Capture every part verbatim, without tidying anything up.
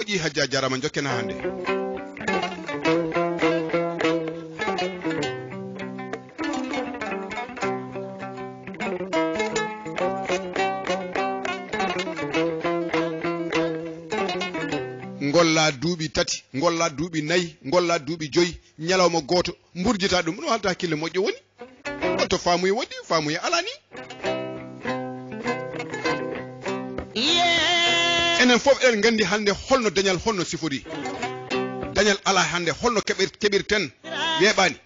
Moƴƴi, Hajja, jaaraama, njokken haa hannde. Ngolla duuɓi tati, ngolla duuɓi nayi, ngolla duuɓi joyi, ñalawma gooto, mburjita ɗum, ɗum haalta hakkille moƴƴo woni. Holto faamuye woodi, faamuye alaa ni. Enen fof eɗen nganndi hannde holno dañal, holno sifori. Dañal alaa hannde, holno keɓir-, keɓirten weeɓaani.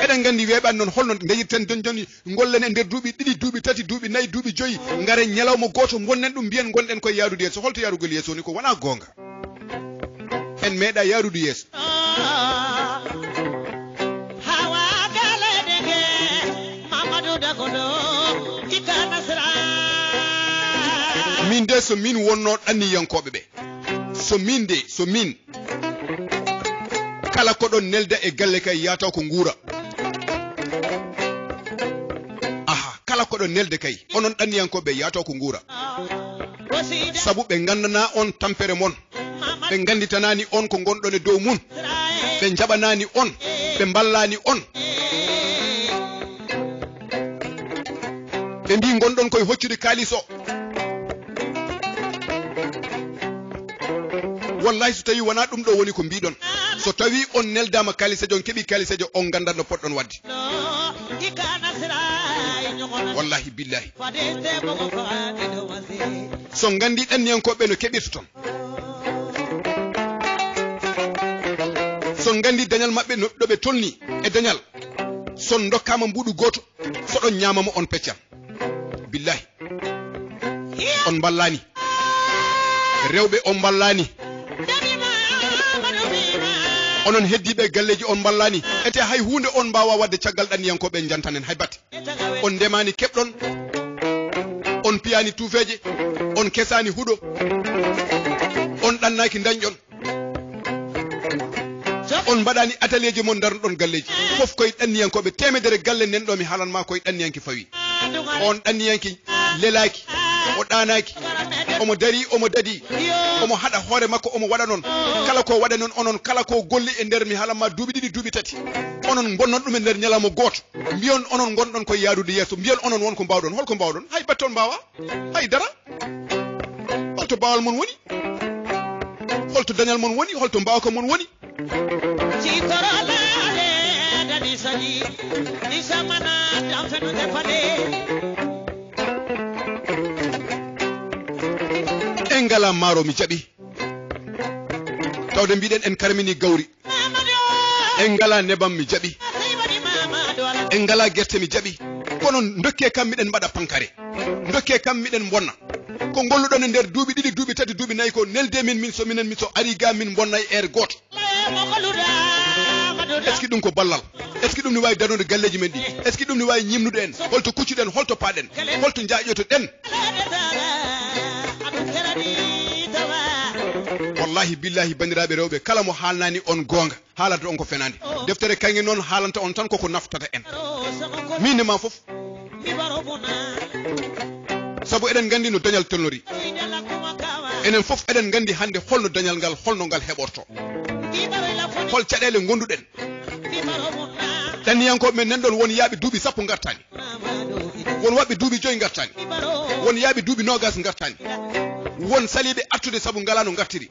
Eɗen nganndi weeɓaani noon, holno ndeñirten jon joni, ngollen e nder duuɓi ɗiɗi, duuɓi tati, duuɓi nayi, duuɓi joyi, ngaren ñalawma gooto, ngonnen ɗum, mbiyen ngonɗen koye yaarude yeeso. Holto yaarugol yeeso woni, ko wonaa goonga. En meeɗaa yaarude yeeso. Min de, so min wonno ɗanniyankooɓe ɓe, so min de, so min, kala ko ɗon nelda e galle kay, yaata ko nguura. Aha, kala ko ɗon nelde kay, onon ɗanniyankooɓe, yaata ko nguura. Sabu ɓe nganndanaa on tampere mon. Ɓe ngannditanaani on ko ngonɗon e dow mum. Ɓe njaɓanaani on. Ɓe mballaani on. Ɓe mbii ngonɗon koye hoccude kaalis o. Wallahi, so tawii wonaa ɗum ɗo woni ko mbiiɗon, so tawii on neldaama kaaliseejo, on keɓii kaaliseejo, on nganndat no potɗon waɗde. Wallahi, billahi. So nganndi ɗanniyankooɓe no keɓirta ton. So nganndi dañal maɓɓe no, ɗo ɓe tolni e dañal. So ndokkaama mbuuɗu gooto, so ɗon ñaama mo on peccan. Billahi. On mballaani. Rewɓe on mballaani. Onon heddiiɓe galleeji on mballaani. Ete hay huunde on mbaawa waɗde caggal ɗanniyankooɓe njantanen hay batte. On ndemaani keɓɗon. On piyaani tuufeeje. On kesaani huɗo. On ɗannaaki ndañɗon. On mbaɗaani ataleeji mon, ndarnuɗon galleeji. Fof koye ɗanniyankooɓe, teemedere galle nen ɗo mi haalan ma koye ɗanniyanke fawi. On ɗanniyanke lelaaki, o ɗaanaaki, omo darii, omo dadii, omo haɗa hoore makko, omo waɗa noon. Kala ko waɗa noon, onon kala ko golli e nder mi haalan ma duuɓi ɗiɗi, duuɓi tati. Onon mbonnon ɗum e nder ñalawma gooto. Mbiyon onon ngonɗon koye yaarude yeeso, mbiyon onon won ko mbaawɗon. Holko mbaawɗon? Hay batte on mbaawaa. Hay dara. Holto baawal mon woni? Holto dañal mon woni? Holto mbaawka mon woni? En ngalaa maaro mi jaɓi. Tawde mbiɗen en karmini gawri. En ngalaa nebam mi jaɓi. En ngalaa gerte mi jaɓi. Kono ndokkee kam miɗen mbaɗa pankare. Ndokkee kam miɗen mbonna. Ko ngolluɗon e nder duuɓi ɗiɗi, duuɓi tati, duuɓi nayi ko nelde min, min so minen, min so ari ga min mbonna e heure gooto. Est-ce que ɗum ko ballal? Est-ce que ɗum ne waawi darnude galleeji men ɗi? Est-ce que ɗum ne waawi ñimnude en? Holto kuccuɗen? Holto paaɗen? Holto njaaƴotoɗen? Wallahi, billahi, banndiraaɓe rewɓe, kala mo haalnaani on goonga, haalanta on ko fenaande. Deftere kaŋŋe noon haalanta on tan koko naftata en. Min e ma fof. Sabu eɗen nganndi no dañal tolnori. Enen fof eɗen nganndi hannde holno dañal ngal, holno ngal heɓorto. Hol caɗeele ngonduɗen? Ɗanniyankooɓe men nan ɗon won yaaɓe duuɓi sappo ngartaani. Won waɗɓe duuɓi joyi ngartaani. Won yaaɓe duuɓi noogas ngartaani. Won saliiɓe artude sabu ngalaa no ngartiri.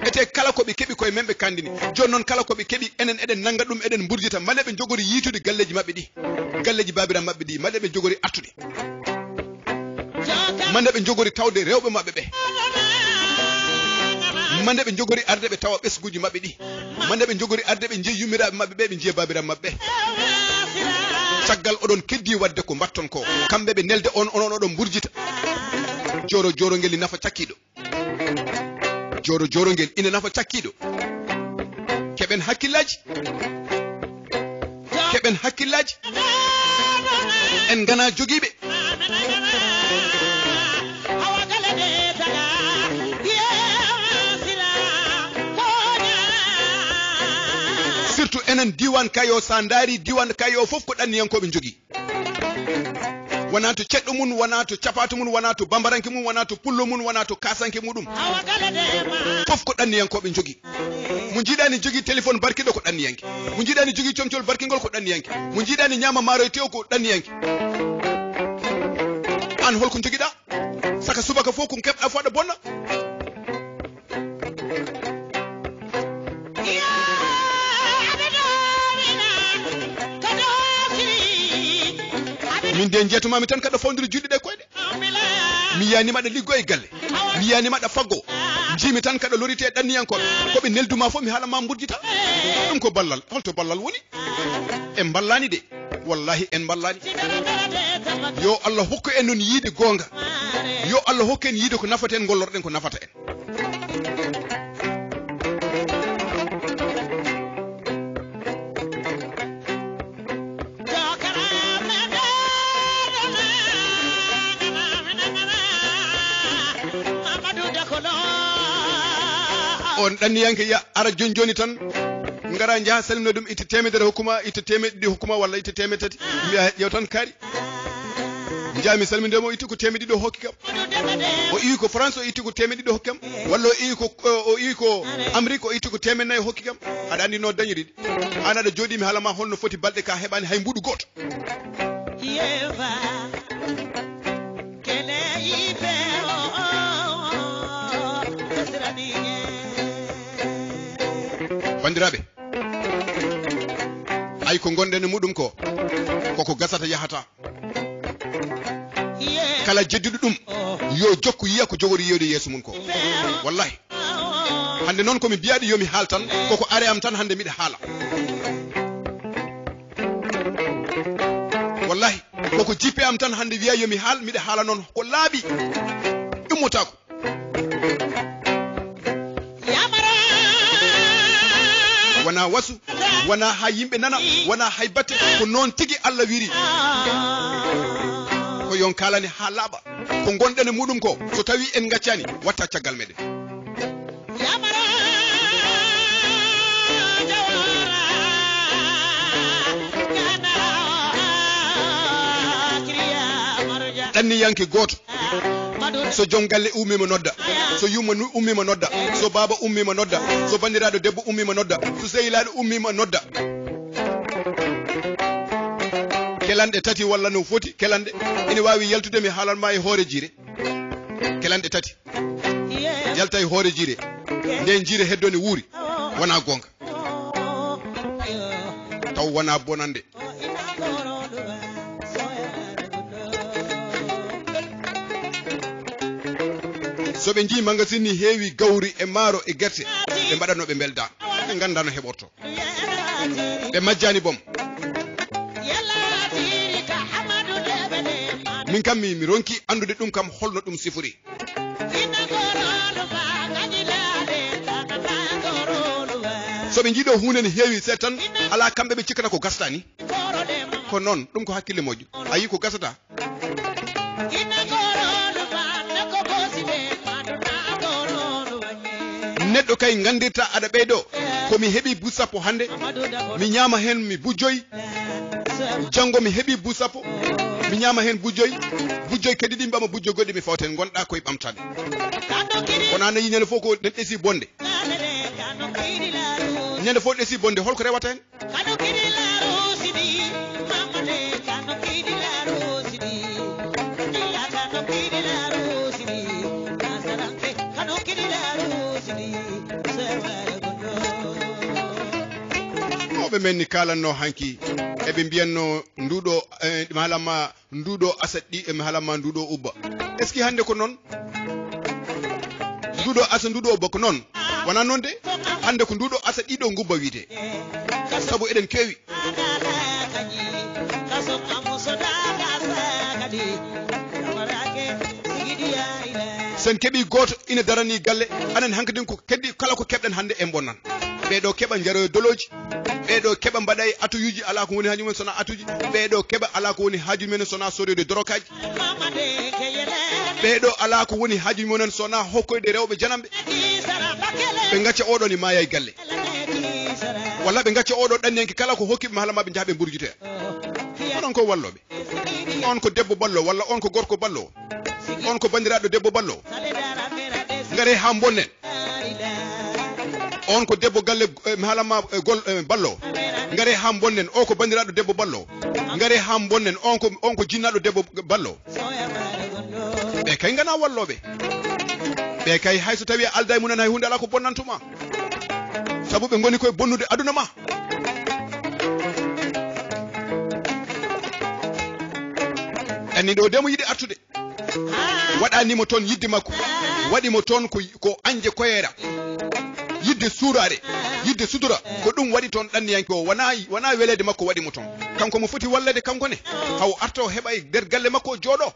Ete kala ko ɓe keɓi koye men ɓe kandini. Jooni noon kala ko ɓe keɓi enen eɗen nannga ɗum, eɗen mburjita. Male ɓe njogori yiitude galleeji maɓɓe ɗi. Galleeji baabiran maɓɓe ɗi. Male ɓe njogori artude. Mande ɓe njogori tawde rewɓe maɓɓe ɓe. Mande ɓe njogori arde ɓe tawa ɓesguuji maɓɓe ɗi. Mande ɓe njogori arde ɓe njiya yummiraaɓe maɓɓe ɓe, ɓe njiya baabiraaɓe maɓɓe ɓe. Caggal oɗon keddii waɗde ko mbaɗton ko. Kamɓe ɓe nelde on, onon oɗon mburjita. Jooro jooro ngel ina nafa cakkiiɗo. Jooro jooro ngel ina nafa cakkiiɗo. Keɓen hakkillaaji. Keɓen hakkillaaji. En nganaa jogiiɓe. Surtout enen diiwaan Kayo, so a ndaarii diiwaan Kayo fof ko ɗanniyankooɓe njogii. Wonaa to ceɗɗo mum, wonaa to capaato mum, wonaa to bambaranke mum, wonaa to pullo mum, wonaa to kaasanke muɗum. Fof ko ɗanniyankooɓe njogii. Mo njiiɗaani jogii téléphone barkiɗo ko ɗanniyanke. Mo njiiɗaani jogii comcol barkingol ko ɗanniyanke. Mo njiiɗaani ñaama maaroy tew ko ɗanniyanke. Aan holko njogiɗaa? Saka subaka fof ko keɓɗaa fof aɗa bonna. Min de njeetumaami tan kaɗa fawndiri juuɗe ɗe koyɗe. Mi yiyaani maɗa liggo e galle. Mi yiyaani maɗa faggo. Njiimi tan kaɗa lorite e ɗanniyankooɓe. Ko ɓe neldu ma fof mi haala ma mburjita. Ɗum ko ballal. Holto ballal woni? En mballaani de. Wallahi en mballaani. Yo Allah hokku en noon yiide goonga. Yo Allah hokku en yiide ko nafata en, ngollorɗen ko nafata en. On ɗanniyanke ya ara joni joni tan. Ngara njaha salmino ɗum, itta teemedere hokkuma, itta teemeɗe ɗiɗi hokkuma, walla itta teemeɗe tati. Mbiya ƴeew tan kaari. Njaami salminde mo, itti ko teemeɗe ɗiɗi o hokki kam. O iwi ko France, o itti ko teemeɗe ɗiɗi o hokki kam. Walla o iwi ko, o iwi ko Amérique, o itti ko teemeɗe nayi o hokki kam. Aɗa anndi no dañiri ɗi. Aan aɗa jooɗi mi haala ma holno foti balɗe ka heɓaani hay mbuɗu gooto. Banndiraaɓe, ay ko ngonɗen e muɗum ko, koko gasata yahata. Kala jedduɗo ɗum, yo jokku yiya ko jogori yiyde yeeso mum ko. Wallahi. Hannde noon ko mi biyaaɗo yo mi haal tan, koko are am tan hannde miɗa haala. Wallahi, koko jippe am tan hannde wiya yo mi haal, miɗa haala noon ko laaɓi. Immotaako. Wonaa wasu, wonaa haa yimɓe nana, wonaa hay batte, ko noon tigi Allah wiri. Ko yon kaalani haa laaɓa. Ko ngonɗen e muɗum ko, so tawi en ngaccaani, watta caggal meɗen. Ɗanniyanke gooto. So joom galle ummiima nodda. So yumma nu-, ummiima nodda. So baaba ummiima nodda. So banndiraaɗo debbo ummiima nodda. So sehilaaɗo ummiima nodda. Kelanɗe tati walla no foti kelanɗe. Ina waawi yaltude mi haalan ma e hoore jiire. Kelanɗe tati. Yalta e hoore jiire. Nden jiire heddo ne wuuri. Wonaa goonga. Taw wonaa bonande. So ɓe njii magasin ni heewi gawri e maaro e gerte, ɓe mbaɗatno ɓe mbelda. Ɓe ngannda no heɓorto. Ɓe majjaani boom. Min kam mi, mi ronki anndude ɗum kam holno ɗum sifori. So ɓe njiiɗo huunde ne heewi seeɗa tan, alaa kamɓe ɓe cikkata ko gasta ni. Ko noon, ɗum ko hakkille moƴƴo. A yii ko gasata. Neɗɗo kay nganndirta aɗa ɓeydo. Ko mi heɓi bu sappo hannde, mi ñaama heen mi bu joyi. Janngo mi heɓi bu sappo, mi ñaama heen bu joyi. Bu joyi kadi ɗi mbama bu joyi goɗɗi mi fawta heen, ngonɗa koye ɓamtaade. Kono aan a yii ñande fof ko ɗesi bonde. Ñande fof ɗesi bonde, holko rewata heen? Mawɓe men ni kaalanno hanki, eɓe mbiyanno nduɗo, eh, mi haalan ma nduɗo asa ɗi, mi haalan ma nduɗo ubba. Est-ce que hannde ko noon? Nduɗo asa, nduɗo ubba ko noon? Wonaa noon de. Hannde ko nduɗo asa ɗiɗo ngubba wiyde. Sabu eɗen keewi. Sen keɓi gooto ina darani galle, anen hankadin ko keddi kala ko keɓɗen hannde en bonnan. Ɓee ɗo keɓa njaroyo dolooji, ɓee ɗo keɓa mbaɗa e atuyuuji, alaa ko woni haaju mumen so wonaa atuuji, ɓee ɗo keɓa alaa ko woni haaju mumen so wonaa sodoyde dorokaaji, ɓee ɗo alaa ko woni haaju mumen so wonaa hokkoyde rewɓe janamɓe. Ɓe ngacca oɗo ni maaya e galle. Walla ɓe ngacca oɗo ɗanniyanke kala ko hokki ɓe mahala ma ɓe njaha ɓe mburjitoya. Onon ko wallooɓe. On ko debbo ballo, walla on ko gorko ballo. On ko banndiraaɗo debbo ballo. Ngare haa mbonnen. On ko debbo galle, eh, mi haalanma, eh, gol, eh, ballo. Ngare haa mbonnen. O ko banndiraaɗo debbo ballo. Ngare haa mbonnen. On ko, on ko jinnaaɗo debbo ballo. Ɓe kay ngana wallooɓe. Ɓe kay hay so tawi a alday mumen hay huunde alaa ko bonnantuma. Sabu ɓe ngoni koye bonnude aduna ma. Anni ɗo de mo yiɗi artude. Waɗanimo toon yidde makko. Waɗimo toon ko, ko anje koyeera. Yidde suuraare. Yidde sutura. Ko ɗum waɗi toon ɗanniyanke o. Wona, wona weleede makko waɗimo toon. Kanko mo foti wallede kanko ne. Haw arto heɓa e nder galle makko o jooɗo.